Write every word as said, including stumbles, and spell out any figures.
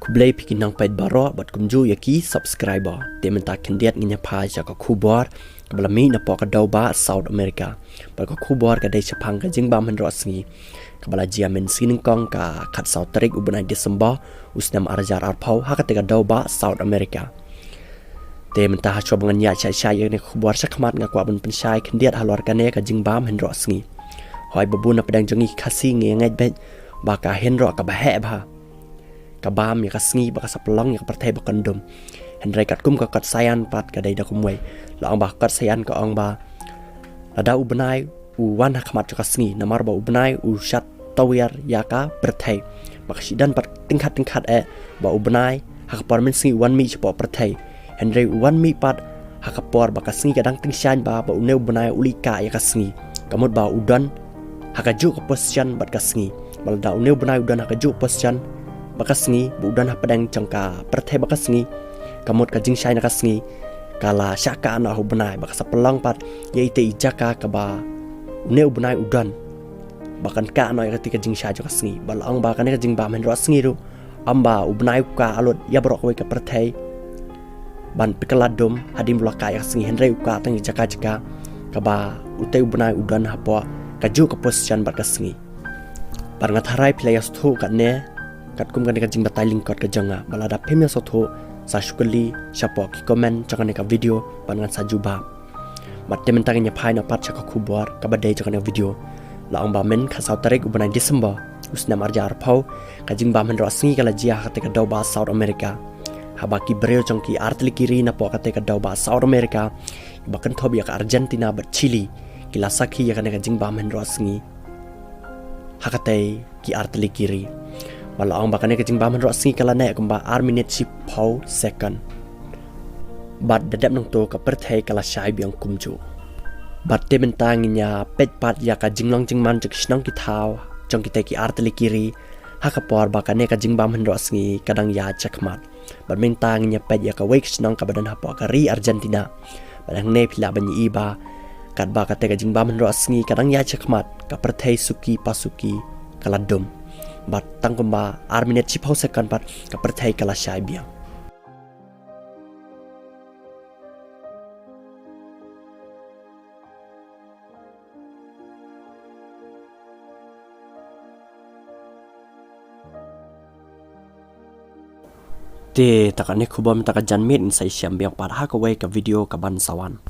Khublei phi ki nongpeit baroh bad kumjuh ïa ki subscriber. Te mynta khyndiat ngin ïa phai sha ka khubor kaba la mih napoh ka dewbah South America. Bad ka khubor ka dei shaphang ka jingbam hynroh sngi kaba la jia mynstep nyngkong ka khatsaw tarik u bnai December u snem ar hajar arphew ha kata ka dewbah South America. Te mynta ha shuwa ba ngan ïa shai shai ïa kane ka khubor shakhmat nga kwah ban pynshai khyndiat halor kane ka jingbam hynroh sngi. Hooid, ba bun na pdeng jong ngi ki Khasi ngi ngeit beit ba ka hynroh kaba heh bha ka bam ïa ka sngi ba ka sa pynlong ïa ka pyrthei ba kan dum. Hynrei katkum ka kot saian pat ka dei da kumwei. La ong ba kot saian ka ong ba lada u bnai u wan ha khmat jong ka sngi, namar ba u bnai u shad tawiar ïa ka pyrthei. Ba ka sdang pat tyngkhat tyngkhat eh ba u bnai ha ka por mynsngi u wan mih shapoh pyrthei. Hynrei u wan mih pat ha ka por ba ka sngi ka dang tyngshaiñ bha, ba une u bnai u leit kah ïa ka sngi. Ka mut ba u don ha kajuh ka position bad ka sngi. Ba lada une u bnai u don ha kajuh ka position bad ka sngi, ba u don hapdeng jong ka pyrthei bad ka sngi, ka mut ka jingshaiñ na ka sngi ka la shah kah noh ha u bnai, ba ka sa pynlong pat ïa ite i jaka kaba une u bnai u don ba kan kah noh ïa kata ka jingshaiñ jong ka sngi. Ba la ong ba kane ka jingbam hynroh sngi ruh, ym ba u bnai u kah lut ïa baroh kawei ka pyrthei ban pynkylla dum hadien ba u la kah ïa ka sngi, hynrei u kah tang ïa jaka jaka kaba utei u bnai u don hapoh kajuh ka position bad ka sngi. Bad nga tharai phi la ïa sngewthuh katne katkum kane ka jingbatai lyngkot ka jong nga. Ba lada phim ïa sngewthuh, sa shu kylli shapoh ki comment jong kane ka video bad ngan sa jubab. Bad te mynta ngin ïa phai noh pat sha ka khubor kaba dei jong kane ka video. La ong ba mynta khatsaw tarik u bnai December u snem ar hajar arphew, ka jingbam hynroh sngi ka la jia ha kata ka dewbah South America. Haba ki briew jong ki artylli ki ri napoh kata ka dewbah South America, ba kynthup ïa ka Argentina bad Chile, ki la sakhi ïa kane ka jingbam hynroh sngi ha katei ki artylli ki ri. Ba la ong ba kane ka jingbam hynroh sngi ka la neh kumba ar minit shiphew second. Bad da dep nangto ka pyrthei ka la shai biang kumjuh. Bad te mynta ngin ïa peit pat ïa ka jinglong jingman jong ki shnong ki thaw jong kitei ki artylli ki ri ha ka por ba kane ka jingbam hynroh sngi ka dang ïaid shakhmat. Bad mynta ngin ïa peit ïa kawei ka shnong kaba don hapoh ka ri Argentina. Bad hangne phi lah ban ïohi ba katba katei ka jingbam hynroh sngi ka dang ïaid shakhmat, ka pyrthei suki pa suki ka la dum. Bad tang kumba ar minit shiphew second pat ka pyrthei ka la shai biang. Te ta kane khubor mynta ka janmiet, ngin sa ïashem biang pat ha kawei ka video kaban sa wan.